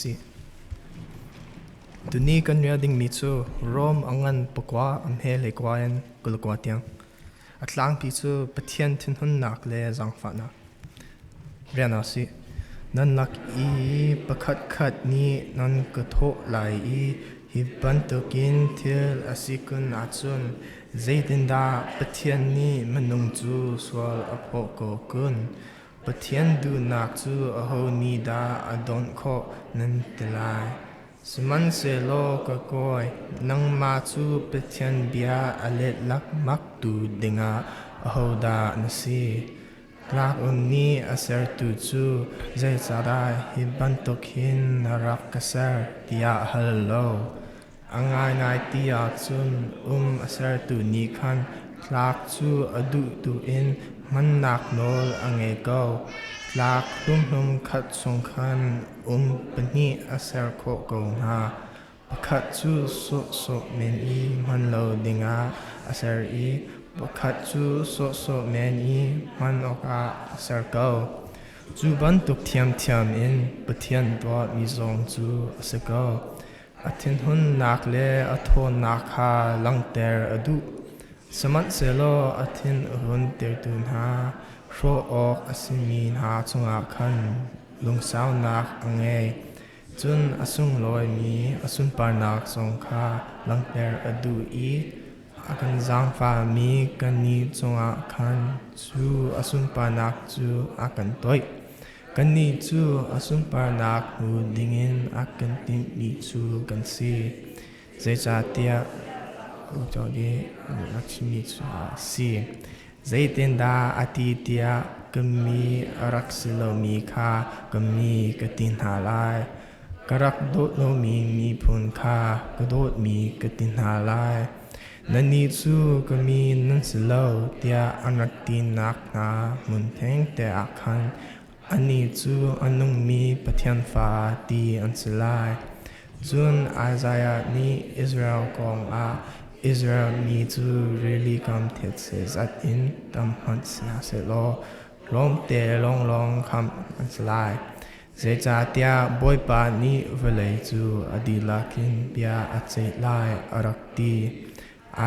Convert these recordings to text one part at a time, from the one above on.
usih. Tuni kan rial dingmi cu Rom a ngan pakua a hme hleikua in 29 tiang. A tlangpi cu Pathian thinhunnak le zaangfahnak. Rian ah sih. Nan lak i pakhatkhat nih nan ka thawh lai i hi bantukin thil a si kun ahcun zeitindah Pathian nih minung cu sual a phaw ko kun? Pathian duhnak cu aho nih dah a dawnh khawh nan ti lai. Sihmanhsehlaw ka kawi, nangmah cu Pathian bia a let lakmaktu dingah ahodah na si? Tlak-um nih a sertu cu zeicahdah hi bantuk hin na rak ka ser tiah a hal lo. A ngaingai ti ahcun um a sertu nih khan tlak cu a duh duh in hmannak nawl a ngei ko. Tlak hlumhlum khat chung khan um pahnih a ser khawh ko hna. Pakhat cu sawhsawh men i hman lo dingah a ser i pakhat cu sawhsawh men i hman awkah a ser ko. Cu bantuk ṭhiamṭhiam in Pathian tuahmi zong cu a si ko. A thinhunnak le a ṭhawnnak kha langhter a duh. Sihmanhsehlaw a thin a huntertu hna hrawh awk a simi hna cungah khan lungsaunak a ngei. Cun a sunglawimi a sunparnak zong kha langhter a duh i a kan zaangfahmi kannih cungah khan cu a sunparnak cu a kan toih. Kannih cu a sunparnak hmu dingin a kan timhmi cu kan si. Zeicahtiah a chimmi cu a si. Zeitindah a ti tiah ka mi a rak si lomi kha ka mi ka ti hna lai. Ka rak dawt lomi miphun kha ka dawtmi ka ti hna lai. Nannih cu ka mi nan si lo tiah an rak tinak hna hmun thengte ah khan annih cu a nungmi Pathian fa ti an si lai. Cun Isaiah nih Israel kong ah Israel mi cu rili kam thetse zat in tam hmanh hna sehlaw tlawmte lawnglawng khamh an si lai. Zeicahtiah Bawipa nih vawlei cu a dihlak in bia a ceih lai a rak ti.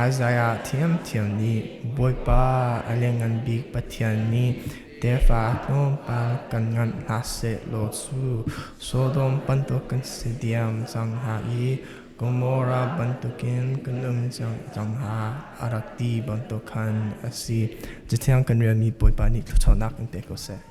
Isaiah ṭhiamṭhiam nih Bawipa a Lianngan Bik Pathian nih tefa tlawmpal kan nganh hna seh law cu Sodom bantuk kan si diam cang hnga i Gomorrah bantukin kan um cang hnga a rak ti bantuk khan a si. Cathiang kan relmi Bawipa nih thluachuahnak in pe ko seh.